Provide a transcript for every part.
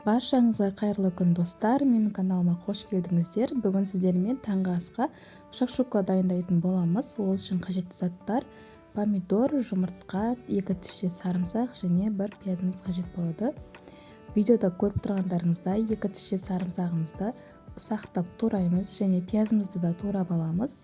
Баршаңызға қайырлы күн, достар! Менің каналыма қош келдіңіздер. Бүгін сіздермен таңғы асқа шакшука дайындайтын боламыз. Ол үшін қажетті заттар: помидор, жұмыртқа, 2 тісше сарымсақ және 1 пиязымыз қажет болады. Видеода көріп тұрғандарыңыздай, 2 тісше сарымсағымызды ұсақтап тураймыз және пиязымызды да турап аламыз.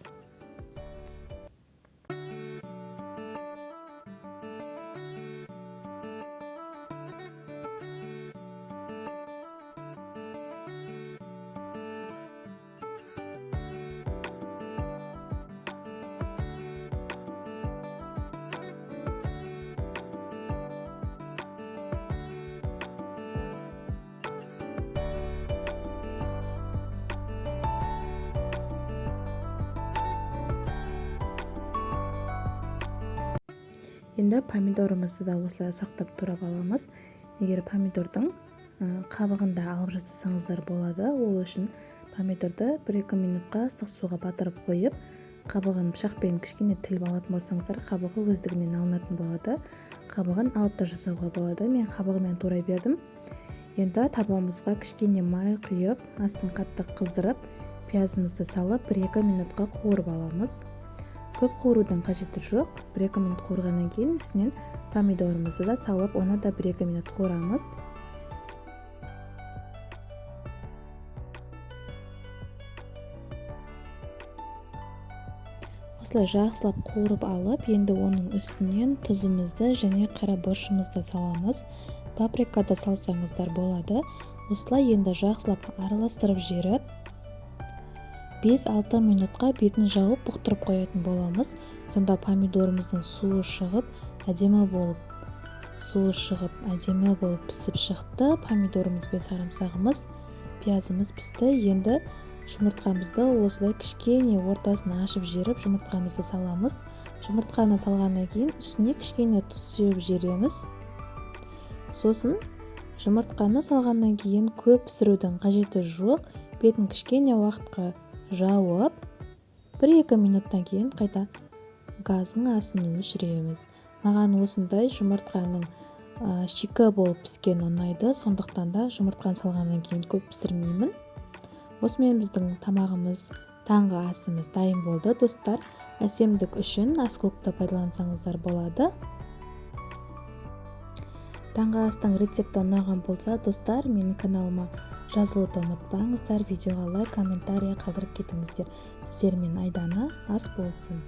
Енді помидорымызды да осылай ұсақтап турап аламыз. Егер помидордың қабығын да алып жасасаңыздар болады. Ол үшін помидорды 1-2 минутқа ыстық суға батырып қойып, қабығын пышақпен кішкене тіліп алатын болсаңыздар, қабығы өздігінен алынатын болады. Қабығын алып та жасауға болады. Мен қабығымен турай бердім. Енді табамызға кішкене май құйып, астын қатты қыздырып, пиязымызды салып 1-2 минутқа қуырып аламыз. Көп қуырудың қажеті жоқ. 1-2 минут қуырғаннан кейін үстінен помидорымызды да салып, оны да 1-2 минут қуырамыз. Осылай жақсылап қуырып алып, енді оның үстінен тұзымызды және қара бұрышымызды саламыз. Паприка да салсаңыздар болады. Осылай енді жақсылап араластырып жіберіп, 5-6 минутқа бетін жауып бұқтырып қоятын боламыз. Сонда помидорымыздың суы шығып, әдемі болып, суы шығып, әдемі болып пісіп шықты. Помидорымыз бен сарымсағымыз, пиязымыз пісті. Енді жұмыртқамызды осылай кішкене ортасын ашып жіберіп, жұмыртқамызды саламыз. Жұмыртқаны салғаннан кейін үстіне кішкене тұз сеуіп жібереміз. Сосын жұмыртқаны салғаннан кейін көп пісірудің қажеті жоқ. Бетін кішкене уақытқа жауып, 1-2 минуттан кейін қайта газдың астын өшіреміз. Маған осындай жұмыртқаның шикі болып піскені ұнайды, сондықтан да жұмыртқаны салғаннан кейін көп пісірмеймін. Осымен біздің тамағымыз, таңғы асымыз дайын болды, достар. Әсемдік үшін аскөкті пайдалансаңыздар болады. Таңғы астың рецепті ұнаған болса, достар, менің каналыма жазылуды ұмытпаңыздар, видеоға лайк, комментарий қалдырып кетіңіздер. Сіздермен Айдана, ас болсын.